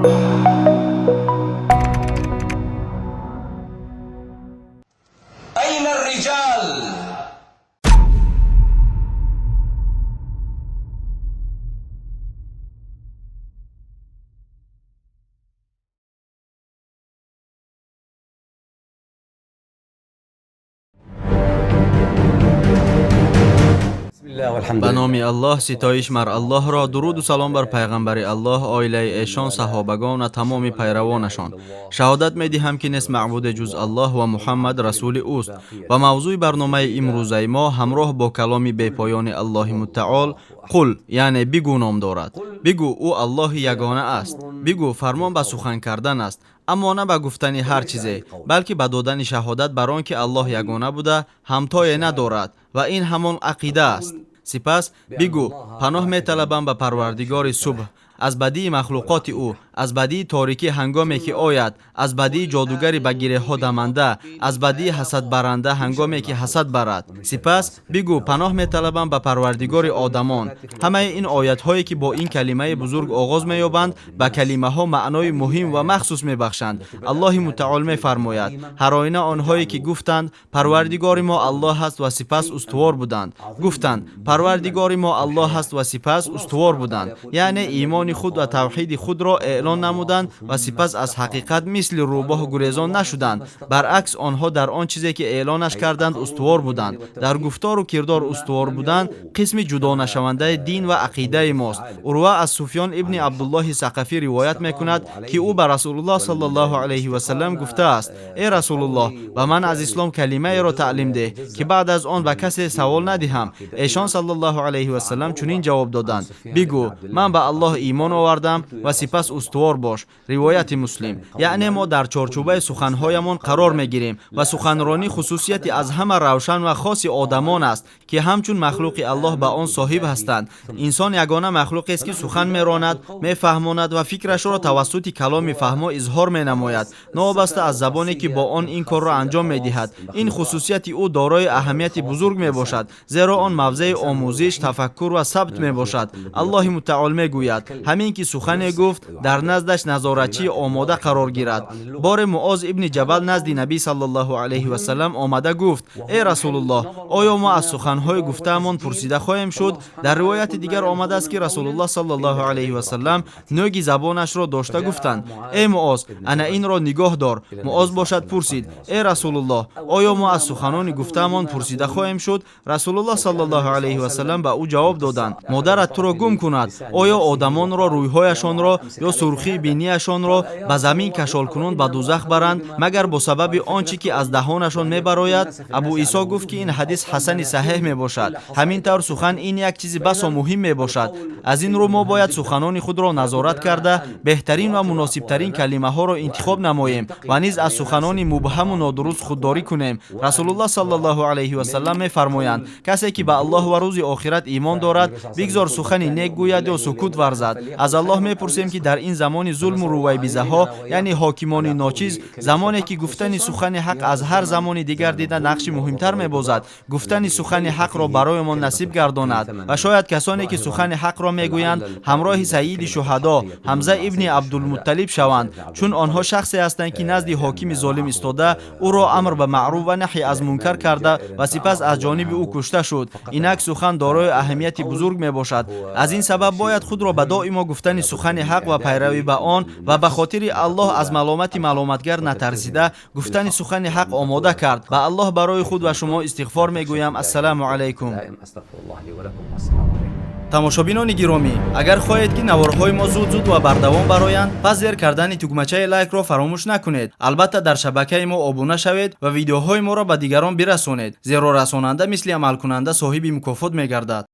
أين الرجال؟ Ба номи Аллоҳ, ситоиш мар Аллоҳро, дуруду салом бар пайғамбари Аллоҳ, оилаи эшон, саҳобагон ва тамоми пайравонашон. Шаҳодат медиҳам, ки нест маъбуде ҷуз Аллоҳ ва Муҳаммад расули ӯст. Ва мавзӯи барномаи имрӯзаи мо ҳамроҳ бо каломи бепоёни Аллоҳи Мутаол «Қул», яъне бигӯ ном дорад. Бигӯ, ӯ Аллоҳи ягона аст. Бигӯ фармон ба сухан кардан аст, аммо на ба гуфтани ҳар чизе, балки ба додани шаҳодат бар он ки Аллоҳ ягона буда, ҳамтое надорад, ва ин ҳамон ақида аст. Сипас бигӯ: паноҳ металабам ба Парвардигори субҳ, аз бадии махлуқоти ӯ, аз бадии торикӣ ҳангоме ки ояд, аз бадии ҷодугари ба гиреҳҳо даманда, аз бадии ҳасадбаранда ҳангоме ки ҳасад барад. Сипас бигӯ: паноҳ металабам ба Парвардигори одамон. Ҳамаи ин оятҳое ки бо ин калимаи бузург оғоз меёбанд, ба калимаҳо маънои муҳим ва махсус мебахшанд. Аллоҳи Мутаол мефармояд: ҳар оина онҳое ки гуфтанд: Парвардигори мо Аллоҳ аст, ва сипас устувор буданд. Гуфтанд: Парвардигори мо Аллоҳ аст, ва сипас устувор буданд, яъне имони худ ва тавҳиди худро эълон намуданд ва сипас аз ҳақиқат мисли рӯбоҳ гурезон нашуданд. Баръакс, онҳо дар он чизе ки эълонаш карданд устувор буданд. Дар гуфтору кирдор устувор будан қисми ҷудонашавандаи дин ва ақидаи мост. Урва аз Суфён ибни Абдуллоҳи Сақафӣ ривоят мекунад, ки ӯ ба Расулуллоҳ саллаллоҳу алайҳи васаллам гуфтааст: «Э Расулуллоҳ, ба ман аз ислом калимаеро таълим деҳ, ки баъд аз он ба касе савол надиҳам». Эшон саллаллоҳу алайҳи васаллам чунин ҷавоб доданд: «Бигӯ: ман ба Аллоҳ имон овардам, ва сипас устувор бош». Ривояти Муслим. Яъне мо дар чорчӯбаи суханҳоямон қарор мегирем ва суханронӣ хусусияти аз ҳама равшан ва хоси одамон аст, ки ҳамчун махлуқи Аллоҳ ба он соҳиб ҳастанд. Инсон ягона махлуқест, ки сухан меронад, мефаҳмонад ва фикрашро тавассути каломи фаҳмо изҳор менамояд, новобаста аз забоне ки бо он ин корро анҷом медиҳад. Ин хусусияти ӯ дорои аҳамияти бузург мебошад, зеро он мавзеи омӯзиш, тафаккур ва сабт мебошад. Аллоҳи Мутаол мегӯяд: ҳамин ки сухане гуфт, дар наздаш назоратчии омода қарор гирад. Боре Муоз ибни Ҷабал назди Набӣ саллаллоҳу алайҳи васаллам омада гуфт: «Э Расулуллоҳ, оё мо аз суханҳои гуфтаамон пурсида хоҳем шуд?» Дар ривояти дигар омадааст, ки Расулуллоҳ саллаллоҳу алайҳи васаллам нӯги забонашро дошта гуфтанд: «Э Муоз, ана инро нигоҳ дор». Муоз бошад пурсид: «Э Расулуллоҳ, оё мо аз суханони гуфтаамон пурсида хоҳем шуд?» Расулуллоҳ саллаллоҳу алайҳи васаллам ба ӯ ҷавоб доданд: «Модарат туро гум кунад, оё одамонро рӯйҳояшонро ё сурхии бинияшонро ба замин кашолкунон ба дузах баранд, магар бо сабаби он чӣ ки аз даҳонашон мебарояд?» Абу Исо гуфт, ки ин ҳадис ҳасани саҳеҳ мебошад. Ҳамин тавр, сухан ин як чизи басо муҳим мебошад. Аз ин рӯ мо бояд суханони худро назорат карда, беҳтарин ва муносибтарин калимаҳоро интихоб намоем ва низ аз суханони мубҳаму нодуруст худдорӣ кунем. Расулуллоҳ саллаллоҳу алайҳи васаллам мефармоянд: касе ки ба Аллоҳ ва рӯзи охират имон дорад, бигзор сухани нек гӯяд ё сукут варзад. Аз Аллоҳ мепурсем, ки дар ин замони зулму рувайбизаҳо, яъне ҳокимони ночиз, замоне ки гуфтани сухани ҳақ аз ҳар замони дигар дида нақши муҳимтар мебозад, гуфтани сухани ҳақро бароямон насиб гардонад. Ва шояд касоне ки сухани ҳақро мегӯянд, ҳамроҳи сайиди шуҳадо Ҳамза ибни Абдулмутталиб шаванд, чун онҳо шахсе ҳастанд, ки назди ҳокими золим истода, ӯро амр ба маъруф ва наҳй аз мункар карда ва сипас аз ҷониби ӯ кушта шуд. Инак сухан дорои аҳамияти бузург мебошад. Аз ин сабаб бояд худро ба доимо гуфтани сухани ҳақ ва пайравӣ ба он ва ба хотири Аллоҳ аз маломати маломатгар натарсида гуфтани сухани ҳақ омода кард. Ба Аллоҳ барои худ ва шумо истиғфор мегӯям. Ассалому алайкум. Тамошобинони гиромӣ, агар хоҳед, ки наворҳои мо зуд-зуд ва бардавом бароянд, пас зер кардани тугмачаи лайкро фаромӯш накунед. Албатта, дар шабакаи мо обуна шавед ва видеоҳои моро ба дигарон бирасонед, зеро расонанда мисли амалкунанда соҳиби мукофот мегардад.